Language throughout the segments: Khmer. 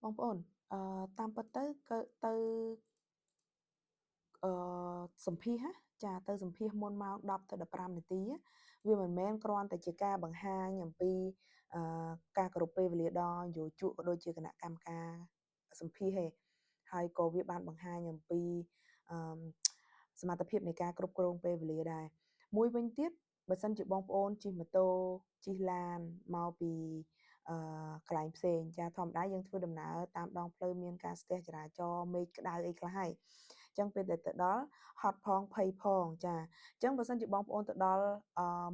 បងប្អូនតាមពិតទៅក៏ទៅសម្ភាសចាទៅសម្ភាសមុនម៉ោង10ទៅ15នាទីវាមិនមែនគ្រាន់តែជាការបង្ហាញអំពីការគោរពពេលវេលាដល់យោជកក៏ដូចជាគណៈកម្មការសម្ភាសទេហើយក៏វាបានបង្ហាញអំពីសមត្ថភាពនៃការគ្រប់គ្រងពេលវេលាដែរមួយវិញទៀតបើសិនជាបងប្អូនជិះម៉ូតូជិះឡានមកពីកន្លែងផ្សេងចាធម្មតាយើងធ្វើដំណើរតាមដងផ្លូវមានការស្ទះចរាចរណ៍មេឃក្តៅអីខ្លះហើយអញ្ចឹងពេលដែលទៅដល់ហត់ផងភ័យផងចាអញ្ចឹងបើសិនជាបងប្អូនទៅដល់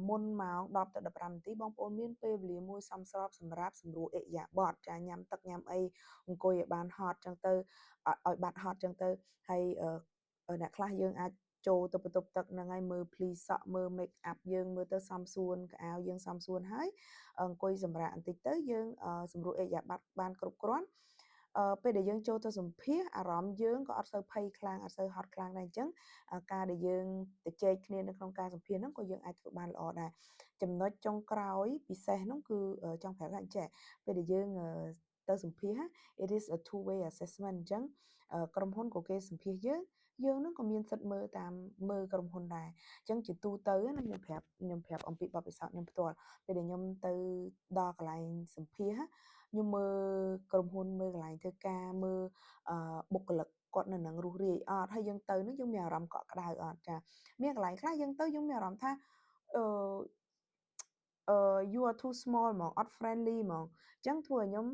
មុនម៉ោង10ទៅ15នាទីបងប្អូនមានពេលវេលាមួយសមស្របសម្រាប់សម្រួលឥរិយាបថចាញ៉ាំទឹកញ៉ាំអីអង្គុយឲ្យបានហត់អញ្ចឹងទៅឲ្យបាត់ហត់អញ្ចឹងទៅហើយអ្នកខ្លះយើងអាចចូលទៅបន្ទប់ទឹកហ្នឹងហើយមើលភ្លីសក់មើល make up យើងមើលទៅសមសួនខោអាវយើងសមសួនហើយអង្គុយសម្រាកបន្តិចទៅយើងសម្រួលឥរិយាបថបានគ្រប់គ្រាន់ពេលដែលយើងចូលទៅសម្ភាសអារម្មណ៍យើងក៏អត់សូវភ័យខ្លាំងអត់សូវហត់ខ្លាំងដែរអញ្ចឹងការដែលយើងទៅជែកគ្នានៅក្នុងការសម្ភាសហ្នឹងក៏យើងអាចធ្វើបានល្អដែរចំណុចចុងក្រោយពិសេសហ្នឹងគឺចង់ប្រាប់ថាអញ្ចេះពេលដែលយើងទៅសម្ភាស it is a two way assessment អញ្ចឹងក្រុមហ៊ុនក៏គេសម្ភាសយើងយើងនឹងក៏មានសិទ្ធិមើលតាមមើលក្រុមហ៊ុនដែរអញ្ចឹងជាទូទៅណាខ្ញុំប្រាប់អំពីបទពិសោធន៍ខ្ញុំផ្ទាល់ពេលដែលខ្ញុំទៅដល់កន្លែងសម្ភាសខ្ញុំមើលក្រុមហ៊ុនមើលកន្លែងធ្វើការមើលបុគ្គលិកគាត់នៅនឹងរស់រាយអត់ហើយយើងទៅនឹងយើងមានអារម្មណ៍កក់ក្ដៅអត់ចាមានកន្លែងខ្លះយើងទៅយើងមានអារម្មណ៍ថាyou are too small ហ្មងអត់ friendly ហ្មងអញ្ចឹងធ្វើឲ្យខ្ញុំ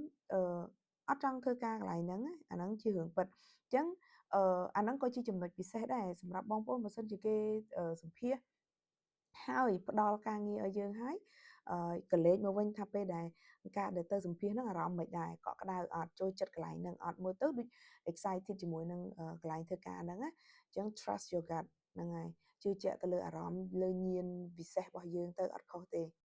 អត់ចង់ធ្វើការកន្លែងហ្នឹងអាហ្នឹងជារឿងពិតអញ្ចឹងអាហ្នឹងក៏ជាចំណុចពិសេសដែរសម្រាប់បងប្អូនបើសិនជាគេសម្ភាសហើយផ្ដល់ការងារឲ្យយើងហើយក៏លេចមកវិញថាពេលដែលការដែលទៅសម្ភាសហ្នឹងអារម្មណ៍មិនដែរកក់ក្ដៅអត់ចូលចិត្តកន្លែងហ្នឹងអត់មើលទៅដូច excited ជាមួយនឹងកន្លែងធ្វើការហ្នឹងណាអញ្ចឹង trust your gut ហ្នឹងហើយជឿជាក់ទៅលើអារម្មណ៍លើញាណវិសេសរបស់យើងទៅអត់ខុសទេ។